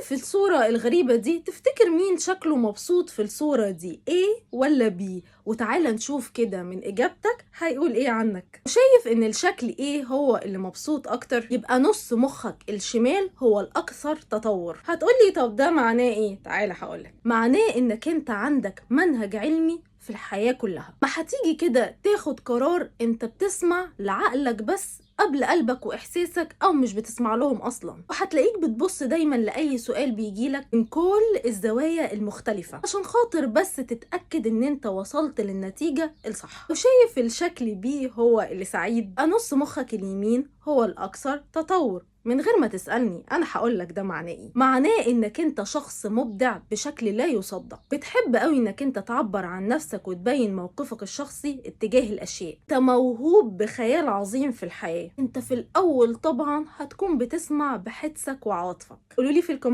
شايف الصورة الغريبة دي؟ تفتكر مين شكله مبسوط في الصورة دي، A ولا B؟ وتعالى نشوف كده من إجابتك هيقول إيه عنك. شايف إن الشكل A هو اللي مبسوط أكتر، يبقى نص مخك الشمال هو الأكثر تطور. هتقولي طب ده معناه إيه؟ تعالى هقولك. معناه إنك أنت عندك منهج علمي في الحياة كلها. ما هتيجي كده تاخد قرار انت بتسمع لعقلك بس قبل قلبك وإحساسك، أو مش بتسمع لهم أصلا، وهتلاقيك بتبص دايما لأي سؤال بيجيلك من كل الزوايا المختلفة عشان خاطر بس تتأكد إن انت وصلت للنتيجة الصح. وشايف الشكل B هو اللي سعيد، نص مخك اليمين هو الأكثر تطور. من غير ما تسألني أنا هقولك ده معناه إيه. معناه إنك أنت شخص مبدع بشكل لا يصدق، بتحب قوي إنك أنت تعبر عن نفسك وتبين موقفك الشخصي اتجاه الأشياء. أنت موهوب بخيال عظيم في الحياة. أنت في الأول طبعا هتكون بتسمع بحدسك وعواطفك. قولولي في ال comment